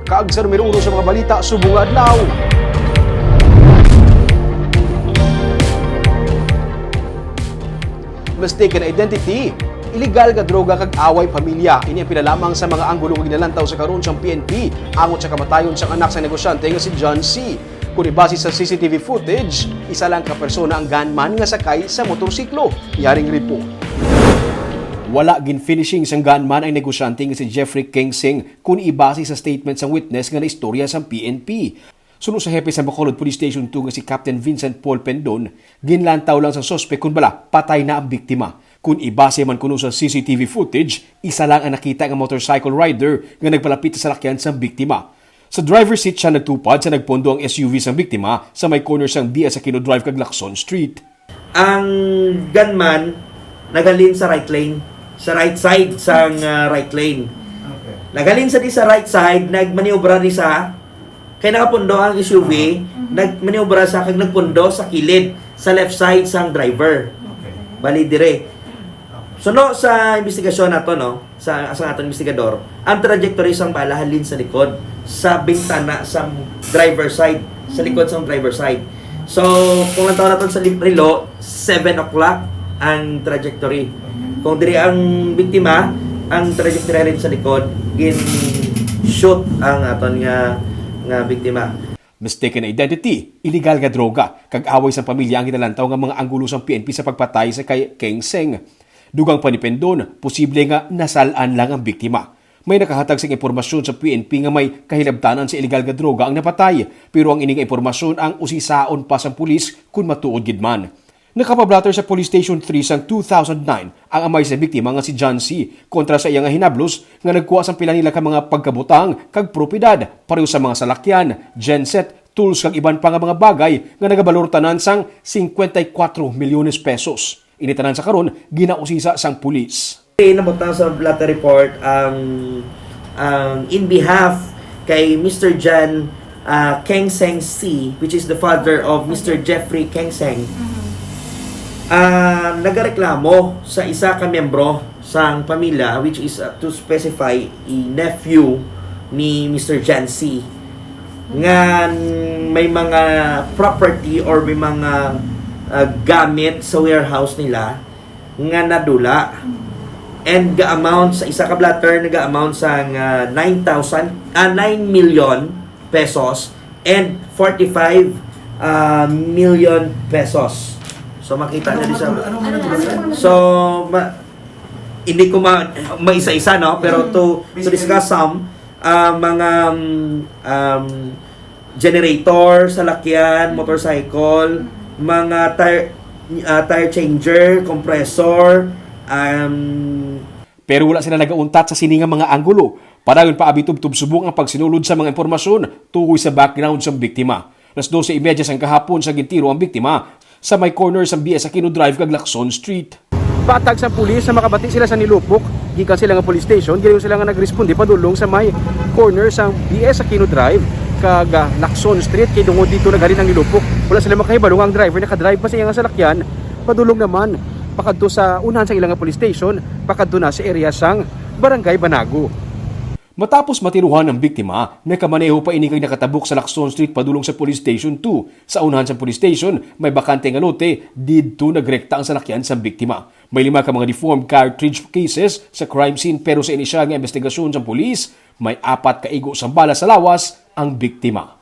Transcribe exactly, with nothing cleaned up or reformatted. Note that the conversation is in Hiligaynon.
Kag sa numero uno sa mga balita subong nga adlaw. Mistaken identity, iligal nga droga kag away pamilya. Ini ang pila lamang sa mga anggulo nga ginalantaw sa karon sang P N P angot sa kamatayon sang anak sang negosyante nga si John C. Kung ibase sa C C T V footage, isa lang ka persona ang gunman nga sakay sa motorsiklo. Yaring report. Wala gin-finishing sang gunman ang negosyante nga si Jeffrey Keng Seng, kung ibase sa statement sang witness nga naistorya sang P N P. Suno sa hepe sa Bacolod Police Station two nga si Captain Vincent Paul Pendon, ginlantaw lang sang suspek kun bala patay na ang biktima. Kung ibase man kuno sa C C T V footage, isa lang ang nakita nga motorcycle rider nga nagpalapit sa salakyan sang biktima. Sa driver's seat siya nagtupad sa nagpondo ang S U V sang biktima sa may corner sang B S Aquino Drive kag Lacson Street. Ang gunman naghalin sa right lane, sa right side sang, ah, right lane. Okay. Naghalin sa di sa right side, nagmaniobra di sa, kay nakapundo ang S U V, Mhm. nagmaniobra sa kag nagpundo sa kilid, sa left side sang driver. Okay. Bali dire. Okay. Suno sa investigasyon nato, no, sa, sa aton investigador, ang trajectory sang bala halin sa likod, sa bintana sa driver side, sa likod sang driver side. So, kung ang taon naton sa lim-, relo, seven o'clock ang trajectory. Kung diri ang biktima, ang trajectory rin sa likod, gin-shoot ang aton nga, nga biktima. Mistaken identity, iligal nga droga, kag away sang pamilya ang ginalantaw nga mga anggulo sang P N P sa pagpatay sa kay Keng Seng. Dugang pa ni Pendon, posible nga nasal-an lang ang biktima. May nakahatag sing impormasyon sa P N P nga may kahilabtanan sa iligal nga droga ang napatay, pero ang ini nga impormasyon ang usisaon pa sang pulis kon matuod gid man. Nakapablatter sa Police Station three sang two thousand nine ang amay sa biktima nga si John C. kontra sa iya nga hinablos nga nagkuha sang pila nila ka mga pagkabutang kag propiedad, pareho sa mga salakyan, genset, tools kag iban pa nga mga bagay nga nagabalor tanan sang cincuenta y cuatro milyones pesos. Ini tanan sa karon ginausisa sang pulis. Nabutang sa blotter report ang, ang in behalf kay Mister John, ah, Keng Seng C, which is the father of Mister Jeffrey Keng Seng. Mhm. Ah, nagareklamo sa isa ka miyembro sang pamilya, which is, ah, to specify, i nephew ni Mister John C, nga may mga property or may mga, ah, gamit sa warehouse nila nga nadula. And ga-amount sa isa ka blotter, naga-amount sa nga nine thousand, ah, nine million pesos and forty-five, ah, million pesos. So, makita na di sa, so, ma-, hindi ko ma-, maisa-isa, no? Pero to, to discuss some, ah, mga, um, um, generator, salakyan, motorcycle, mga tire, ah, tire changer, compressor, um, Pero wala sila nagauntat sa sini nga mga anggulo. Padayon pa abi tubtob subong ang pagsinulod sa mga impormasyon tuhoy sa background sang biktima. Alas doce y media sang gahapon sa gintiro ang biktima sa may corner sang B S Aquino Drive kag Lacson Street. Patag sa pulis sa makabati sila sa Nilupok, gikan sila nga police station, gilayon sila nga nagresponde padulong sa may corner sang B S Aquino Drive kag, ah, Lacson Street, kay tungod dito naghalin ang Nilupok. Wala sila makahibalo nga ang driver nakadrive pa sa iyang salakyan padulong naman pakadto sa unahan sa ilang nga police station, pakadto na sa area sang Barangay Banago. Matapos matiruhan ang biktima, nakamaneho pa ini kag nakatabok sa Lacson Street padulong sa Police Station two. Sa unahan sa police station, may bakante nga lote, didto nagrekta ang salakyan sa biktima. May lima ka mga deformed cartridge cases sa crime scene, pero sa inisyal nga investigasyon sa pulis, may apat ka igo sang bala sa lawas ang biktima.